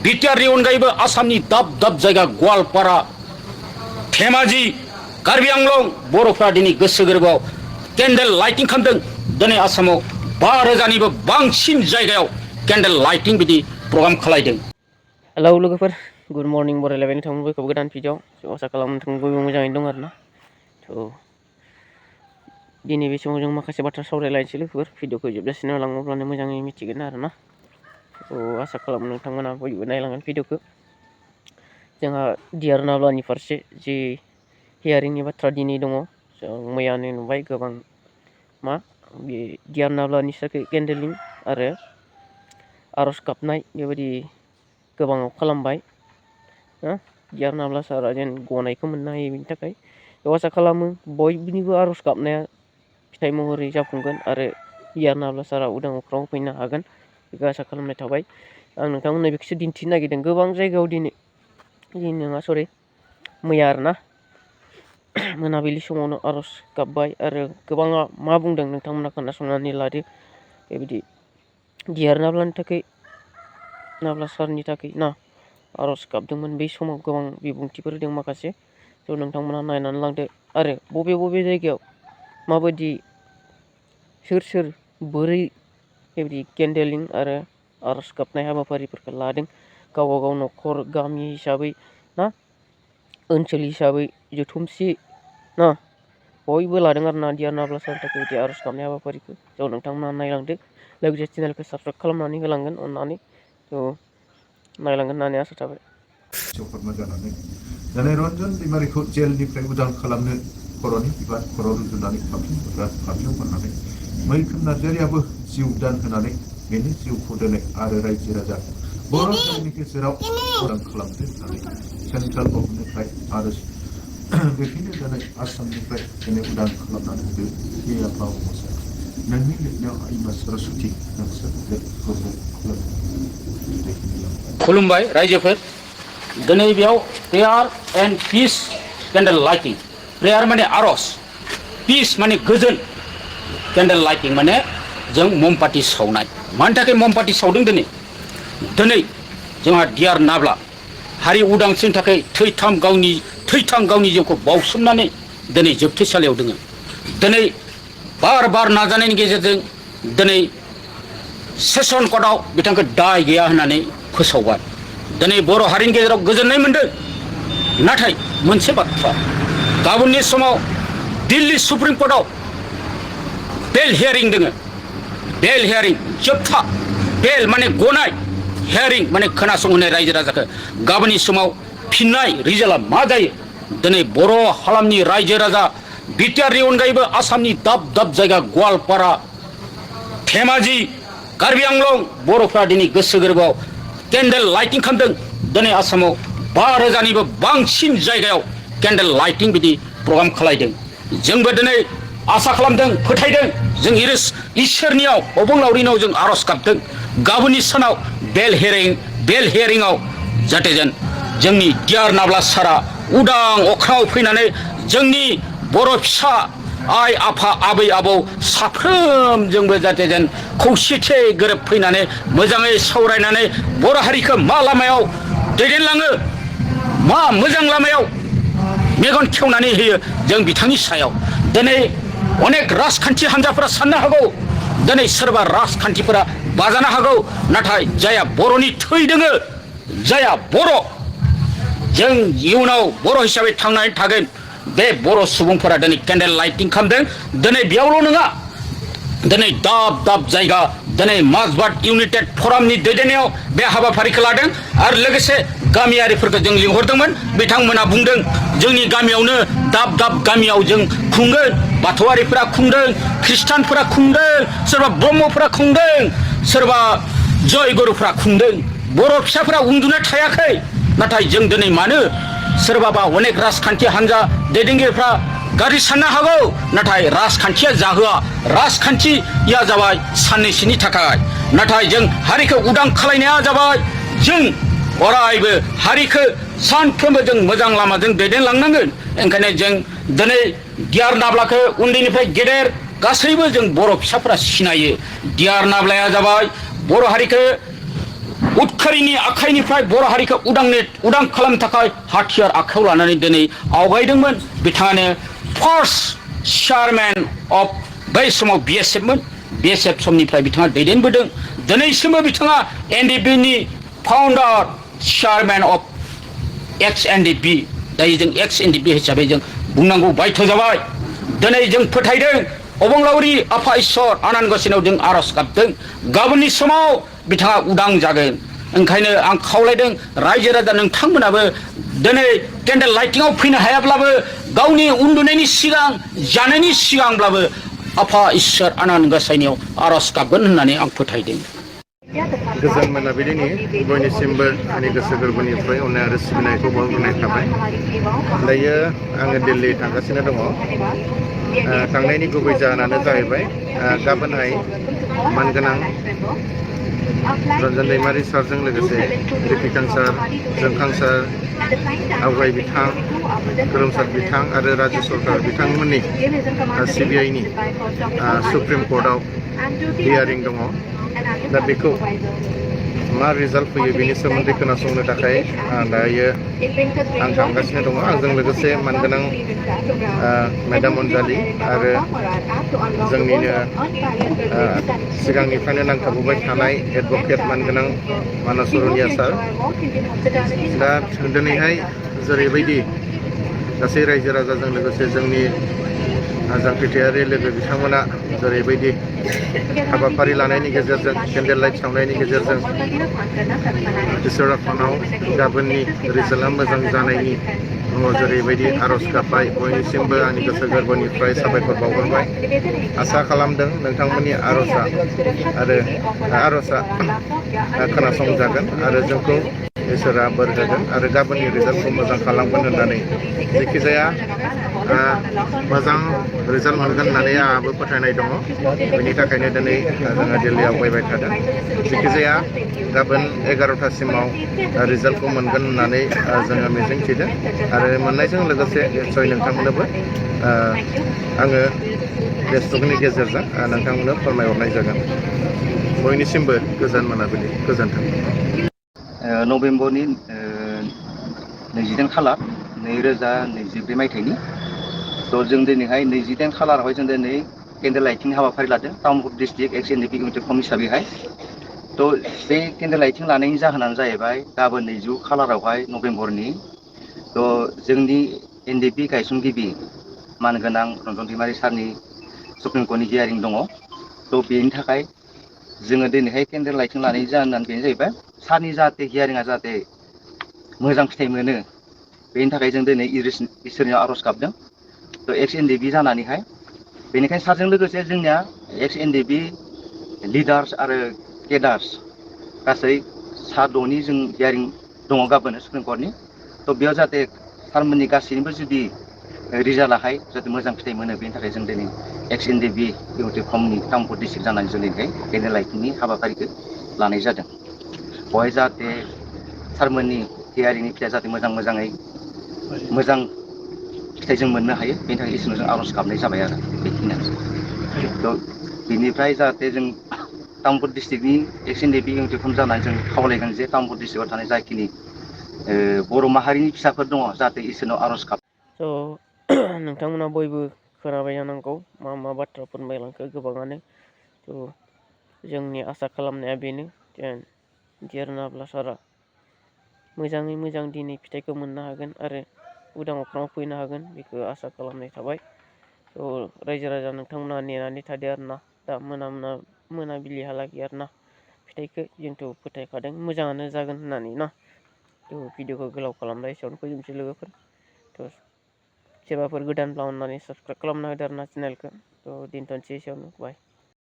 बिटिआरनि अनगायैबो आसामनि दाब दाब जायगा गवालपारा धेमाजि कार्बि आंलं बर'फ्रा दिनै गोसो गोरबोआव केन्डेल लाइटिं खालामदों। दिनै आसामाव 5,000निबो बांसिन जायगायाव केन्डेल लाइटिं बिदि प्रग्राम खालायदों। हेलौ लोगोफोर, गुड मर्निं बरायलायबाय नोंथांमोन बयखौबो गोदान भिडिअ आसा खालामो नोंथां बयबो मोजाङैनो दं आरोना। दिनै बे समाव जों माखासे बाथ्रा सावरायलायनोसै लोगोफोर। भिडिअखौ जोबजासिम नायलाङोब्लानो मोजाङै मिथिगोन आरोना। आसा खालामो नोंथांमोना बयबो नायलांगोन भिडिअखौ। जोंहा डिआर नाब्लानि फारसे जि हियारिंनि बाथ्रा दिनै दङ, जों मैयानो नुबाय गोबां बे डिआर नाब्लानि थाखाय केन्डेलिं आरो आर'ज गाबनाय बेबायदि गोबाङाव खालामबाय। डिआर नाब्ला सारा जेन गनायखौ मोननो हायो बेनि थाखाय आसा खालामो बयनिबो आर'ज गाबनाया फिथाइ महरै जाफुंगोन आरो डिआर नाब्ला सारा उदां अख्राङाव फैनो हागोन बेखौ आसा खालामनाय थाबाय। आं नोंथांमोननो बेखौसो दिन्थिनो नागिरदों। गोबां जायगायाव दिनै नङा मैया आरोना मोनाबिलि समावनो आर'ज गाबबाय आरो गोबाङा मा बुंदों नोंथांमोना खोनासंनानै लादो। बेबायदि डिआर नाब्लानि थाखाय नाब्ला सारनि थाखाय आर'ज गाबदोंमोन। बै समाव गोबां बिबुंथिफोर दं माखासे, नोंथांमोना नायनानै लांदो आरो बबे बबे जायगायाव माबायदि सोर बोरै बेबायदि केन्डेलिं आरो आर'ज गाबनाय हाबाफारिफोरखौ लादों गावबा गाव न'खर गामि हिसाबै ओनसोल हिसाबै जथुमसे बयबो लादों आरोना डिआर नाब्ला सारनि थाखाय बिदि आर'ज गाबनाय हाबाफारिखौ। नोंथांमोना नायलांदो, लोगोसे चेनेलखौ साबस्क्राइब खालामनानै होलांगोन अननानै। नायलांगोन होननानै आसा थाबाय। जानाय रन्जन दैमारिखौ जेलनिफ्राय उदां खालामनो खर'नि बिबान खर' रुजुनानै खाथियाव मोननानै मैखोम नार्जारियाबो जिउ दान होनानै बेनि जिउखौ दोनै आरो रायजो राजा बर' हारिनि गेजेराव उदां खालामनो होननानै सेन्ट्रेल गभर्नमेन्टनिफ्राय आरो बेखायनो दिनै आसामनिफ्राय दिनै उदां खालामनानै होदो हे आफा अबंलावरि। नोंनि लिरनायाव आइमा सरस्वती नोंसोर खुलुमबाय रायजोफोर। दिनै बेयाव prayer and peace candle lighting. Prayer माने आर'ज, पिस माने गोजोन, केन्डेल लाइटिं माने जों ममबाति सावनाय। मानि थाखाय ममबाति सावदों दिनै जोंहा डिआर नाब्ला हारि उदांस्रिनि थाखाय थैथाम गावनि जिउखौ बावसोमनानै दिनै जोबथेसालियाव दङ। दिनै बार नाजानायनि गेजेरजों दिनै सेसन कर्टआव बिथांखौ दाय गैया होननानै फोसावबाय। दिनै बर' हारिनि गेजेराव गोजोननाय मोनदों। नाथाय मोनसे बाथ्रा, गाबोननि समाव दिल्ली सुप्रिम कर्टआव बेल हियारिं दङ। बेल हियारिं जोबथा, बेल माने गनाय, हियारिं माने खोनासंहोनाय रायजो राजाखौ। गाबोननि समाव फिननाय रिजाल्टआ मा जायो? दिनै बर' हालामनि रायजो राजा बिटिआरनि अनगायैबो आसामनि दाब दाब जायगा गवालपारा धेमाजि कार्बि आंलं बर'फ्रा दिनै गोसो गोरबोआव केन्डेल लाइटिं खालामदों। दिनै आसामाव 5,000निबो बांसिन जायगायाव केन्डेल लाइटिं बिदि प्रग्राम खालायदों। जोंबो दिनै आसा खालामदों, फोथायदों, जों इसोरनियाव अबंलावरिनाव जों आर'ज गाबदों गाबोननि सानाव बेल हियारिंआव जाहाथे जोंनि डिआर नाब्ला सारा उदां अख्राङाव फैनानै जोंनि बर' फिसा आइ आफा आबै आबौ साफ्रोमजोंबो जाहाथे खौसेथि गोरोबफैनानै मोजाङै सावरायनानै बर' हारिखौ मा लामायाव दैदेनलाङो, मा मोजां लामायाव मेगन खेवनानै होयो जों बिथांनि सायाव। दिनै अनेक राजखान्थि हान्जाफोरा साननो हागौ, दिनै सोरबा राजखान्थिफोरा बाजानो हागौ, नाथाय जायहा बर'नि थै दोङो, जायहा बर', जों इयुनाव बर' हिसाबै थांनानै थागोन। बे बर' सुबुंफोरा दिनै केन्डेल लाइटिं खालामदों। दिनै बेयावल' नङा, दिनै दाब दाब जायगा दिनै माजबाट इउनाइटेड फरामनि दैदेननायाव बे हाबाफारिखौ लादों आरो लोगोसे गामियारिफोरखौ जों लिंहरदोंमोन। बिथांमोना बुंदों जोंनि गामियावनो दाब दाब गामियाव जों खुंगोन। बाथौआरिफोरा खुंदों, ख्रिस्टानफोरा खुंदों, सोरबा ब्रह्मफोरा खुंदों, सोरबा जयगुरुफ्रा खुंदों। बर' फिसाफोरा उन्दुना थायाखै। नाथाय जों दिनै मानो सोरबाबा अनेक राजखान्थि हान्जा दैदेनगिरिफ्रा गाज्रि साननो हागौ, नाथाय राजखान्थिया जाहोआ। राजखान्थिया जाबाय साननैसोनि थाखाय, नाथाय जों हारिखौ उदां खालायनाया जाबाय जों अरायबो हारिखौ सानफ्रोमबो जों मोजां लामाजों दैदेनलांनांगोन। ओंखायनो जों दिनै डिआर नाब्लाखौ उन्दैनिफ्राय गेदेर गासैबो जों बर' फिसाफोरा सिनायो। डिआर नाब्लाया जाबाय बर' हारिखौ उदखारिनि आखाइनिफ्राय बर' हारिखौ उदां खालामनो थाखाय हाथियार आखायाव लानानै दिनै आवगायदोंमोन बिथाङानो फार्स्ट चेयारमेन अफ बै समाव BSFमोन BSF समनिफ्राय बिथाङा दैदेनबोदों दिनैसिमबो बिथाङा NDPनि फाउन्डार चेयारमेन अफ XNDP दायो जों XNDP हिसाबै जों बुंनांगौ बायध' जाबाय दिनै जों फोथायदों अबंलावरि आफा इसोर आनान गसाइनाव जों आर'ज गाबदों गाबोननि समाव बिथाङा उदां जागोन ओंखायनो आं खावलायदों रायजो राजा नोंथांमोनाबो दिनै केन्डेल लाइटिंआव फैनो हायाब्लाबो गावनि उन्दुनायनि सिगां जानायनि सिगांब्लाबो आफा इसोर आनान गसाइनियाव आर'ज गाबगोन होननानै आं फोथायदों। गोजोन मोनाबिलिनि बयनिसिमबो आंनि गोसो गोरबोनिफ्राय अननाय आरो सिबिनायखौ बावहरनाय थाबाय। दायो आङो दिल्ली थांगासिनो दङ। थांनायनि गुबै जाहोनानो जाहैबाय गाबोनहाय मानगोनां रन्जन दैमारि सारजों लोगोसे रिपिकान सार, जोंखां सार, आवगाय बिथां, खोरोमसार बिथां आरो राजु सरकार बिथांमोननि CBIनि सुप्रिम कर्टआव हियारिं दङ। दा बेखौ मा रिजाल्ट फैयो बेनि सोमोन्दै खोनासंनो थाखाय दायो आं थांगासिनो दङ। आंजों लोगोसे मानगोनां मेडाम अनजालि आरो जोंनिनो सिगांनिफ्रायनो नांथाबोबाय थानाय एडभकेट मानगोनां मानास रनिया सार। दा दिनैहाय जेरैबायदि गासै रायजो राजाजों लोगोसे जोंनि जांख्रिथायारि लोगो बिथांमोना जेरैबायदि हाबाफारि लानायनि गेजेरजों केन्डेल लाइट सावनायनि गेजेरजों इसोर आफानाव गाबोननि रिजाल्टआ मोजां जानायनि जेरैबायदि आर'ज गाबबाय बयनिसिमबो आंनि गोसो गोरबोनिफ्राय साबायखर बावहरबाय। आसा खालामदों नोंथांमोननि आर'जआ खोनासंजागोन आरो जोंखौ इसोरा बोर होगोन आरो गाबोननि रिजाल्टखौ मोजां खालामगोन होननानै जायखिजाया मोजां रिजाल्ट मोनगोन होननानै आंहाबो फोथायनाय दङ। बेनि थाखायनो दिनै जोङो दिल्लीयाव फैबाय थादों। जायखिजाया गाबोन 11थासिमाव रिजाल्टखौ मोनगोन होननानै जोङो मिजिंथिदों आरो मोननायजों लोगोसे निस्सय नोंथांमोननोबो आङो फेसबुकनि गेजेरजों नोंथांमोननो फोरमायहरनाय जागोन। बयनिसिमबो गोजोन मोनाबिलि गोजोन्थों। नभेम्बरनि 28 खालार 2023 मायथाइनि जों दिनैहाय 28 खालारावहाय जों दिनै केन्डेल लाइटिं हाबाफारि लादों Tamulpur district XNDP unity form हिसाबैहाय। बे केन्डेल लाइटिं लानायनि जाहोनानो जाहैबाय गाबोन 20 खालारावहाय नभेम्बरनि जोंनि NDP गायसनगिरि मानगोनां रन्जन दैमारि सारनि सुप्रिम कर्टनि हियारिं दङ। बेनि थाखाय जोङो दिनैहाय केन्डेल लाइटिं लानायनि जाहोनानो बेनो जाहैबाय सारनि जाहाथे हियारिंआ जाहाथे मोजां फिथाइ मोनो बेनि थाखाय जों दिनै इसोरनियाव आर'ज गाबदों। XNDP जानानैहाय बेनिखायनो सारजों लोगोसे जोंनिया XNDP लिडार्स आरो केडार्स गासै सा 6नि जों हियारिं दङ गाबोन सुप्रिम कर्टनि। बेयाव जाहाथे सारमोननि गासैनिबो जुदि रिजाल्टआहाय जाहाथे मोजां फिथाइ मोनो बेनि थाखाय जों दिनै XNDP इउनिटि फर्मनि तामुलपुर डिस्ट्रिक्ट जानानै जों दिनैहाय केन्डेल लाइटिंनि हाबाफारिखौ लानाय जादों। बेवहाय जाहाथे सारमोननि हियारिंनि फिथाइया जाहाथे मोजाङै मोजां फिथाइ जों मोननो हायो बेनि थाखाय इसोरनाव जों आर'ज गाबनाय जाबाय आरो बेखिनियानो। बिनिफ्राय जाहाथे जों तामुलपुर डिस्ट्रिक्टनि XNDP इउनिटि फर्म जानानै जों खावलायगोन जे तामुलपुर डिस्ट्रिक्टआव थानाय जाखिनि बर' माहारिनि फिसाफोर दङ जाहाथे इसोरनाव आर'ज गाब। नोंथांमोना बयबो खोनाबाय जानांगौ मा बाथ्रा फोरमायलांखो गोबाङानो। जोंनि आसा खालामनाया बेनो दियारनाब्ला सारा मोजाङै मोजां दिनै फिथाइखौ मोननो हागोन आरो उदां अख्राङाव फैनो हागोन बेखौ आसा खालामनाय थाबाय। रायजो राजा नोंथांमोना नेनानै थादो आरोना दा मोनाबिलिहालागै आरोना फिथाइखौ जोंथ' फोथायखादों मोजाङानो जागोन होननानै ना। भिडिअखौ गोलाव खालामबाय एसेयावनो फोजोबनोसै लोगोफोर। सोरबाफोर गोदानब्ला अननानै साबसक्राइब खालामना होदो आरोना चेनेलखौ। दोनथ'नोसै एसेयावनो बाय।